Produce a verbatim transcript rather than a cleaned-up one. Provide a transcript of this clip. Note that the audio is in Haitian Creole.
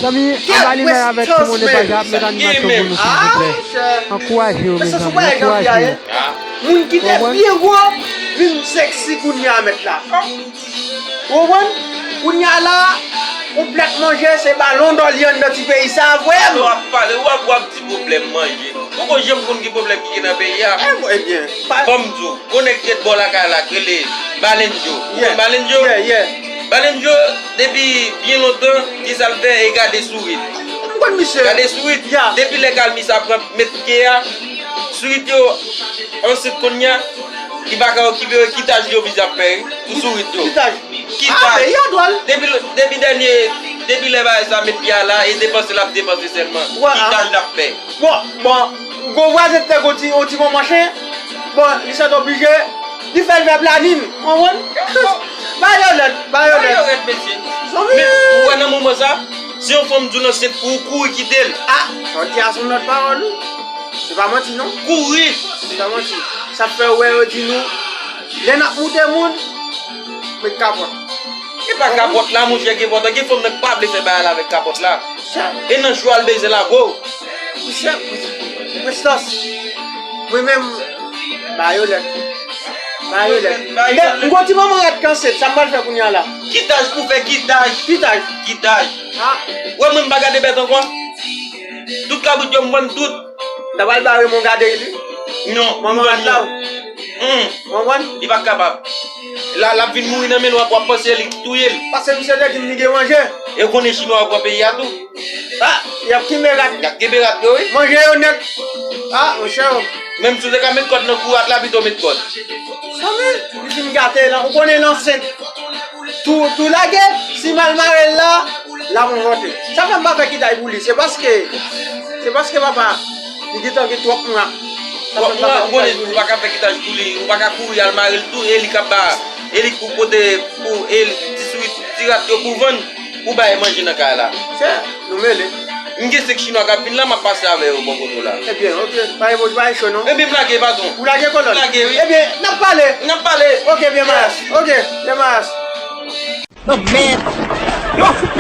Zanmi, anba limyè avèk Simon Lepaj la ap met animasyon pou nou, silvouplè. Ankouraje yo, mezanmi, ankouraje yo. Moun ki te byen gwo vin seksi kounye a, mèt la. Ou konprann? Kounye a la, yon plèt manje, se balon dò li anndan ti peyi sa, frè m. W ap pale, w ap, w ap di pwoblèm manje. Poko janm konn ki pwoblèm ki gen nan peyi a. Ebyen, ban m di w, gon nèg ki ret bò lakay la, k rele Balenjo. Ou konn Balenjo? Balenjo, depi byen lontan, ki sa l fè? E gade sourit. M konn misye. Gade sourit. Depi lè kalmi sa pran met pye a, sourit yo ansent kounye a, li pa ka okipe yo, kitaj li oblije ap fè, wi, pou sourit yo. Kitaj. Kitaj. Ah, peyi a dwòl. Depi, depi dènye, depi lè bagay sa met pye a la, e depanse l ap depanse sèlman. Kitaj l ap fè. Bon, bon, gwo vwazen te gon ti, yon ti manmanchen. Bon, li sot oblije, li fè l fè planin. Ou konprann? Ba yo lèd, ba yo lèd. Ba yo lèd, mesye. Men, ou wè nan moman sa, si yon fanm di w l ansent pou ou, kouri kite l. Ah, sa w di a se yon lòt pawòl, wi. Se pa manti, non. Kouri! Se pa manti. Sa fè w wè yo di nou, lè n ap moute moun, met kapòt. E pa kapòt la, monchè, ki enpòtan. Gen fanm nan k pa vle fè bagay la avèk kapòt la. E nan jou a l bezwen l avwe w. Monchè, prestans. Mwen menm, ba yo lèd. Ba yo lèd. M gon ti manman rat k ansent, sa m pral fè kounye a la? Kitaj pou fè kitaj. Kitaj. Kitaj. Ah. Wè mwen m pa gade bèt ankò. Tout kabrit yo m vann tout. M ta pral bare mon gade li. Non, m vann yo. Ou konprann? Li pa kapab. La, l ap vin mouri nan men nou, w ap, w ap panse li k touye l. Paske misye te di m li gen manje. E w konnen chinwa yo pran peyi a tou. Ah, y ap kenbe rat. Y ap kenbe rat yo, wi. Manje yo nèt. Ah, monchè. Menm si w te ka met kòd nan kou rat la, pito w met kòd. Sa men, li fin gate la. Ou konnen l ansent. Tou, tou lage, si mal mare l la, l ap anvante. Sa fè m pa fè kitaj pou li. Se paske, se paske papa, li gentan gen twòp mwa. Twòp mwa, ou konnen, ou pa ka fè kitaj pou li. Ou pa ka kouri al mare l tou, e li k ap ba, e li k pou pote, pou, e ti sourit, ti rat yo pou vann, pou bay manje nan kay la. Se, nou mele. M gen senk chinwa k ap vin la, m ap pase avè yo bò kote w la. Ebyen, oke, pa gen pwoblèm, pa gen cho non. Ebyen, m lage, patwon. Ou lage, kolòn? M lage, wi. Ebyen, n ap pale. N ap pale. Oke, byen mayas. Oke, byen mayas. Nan mèd.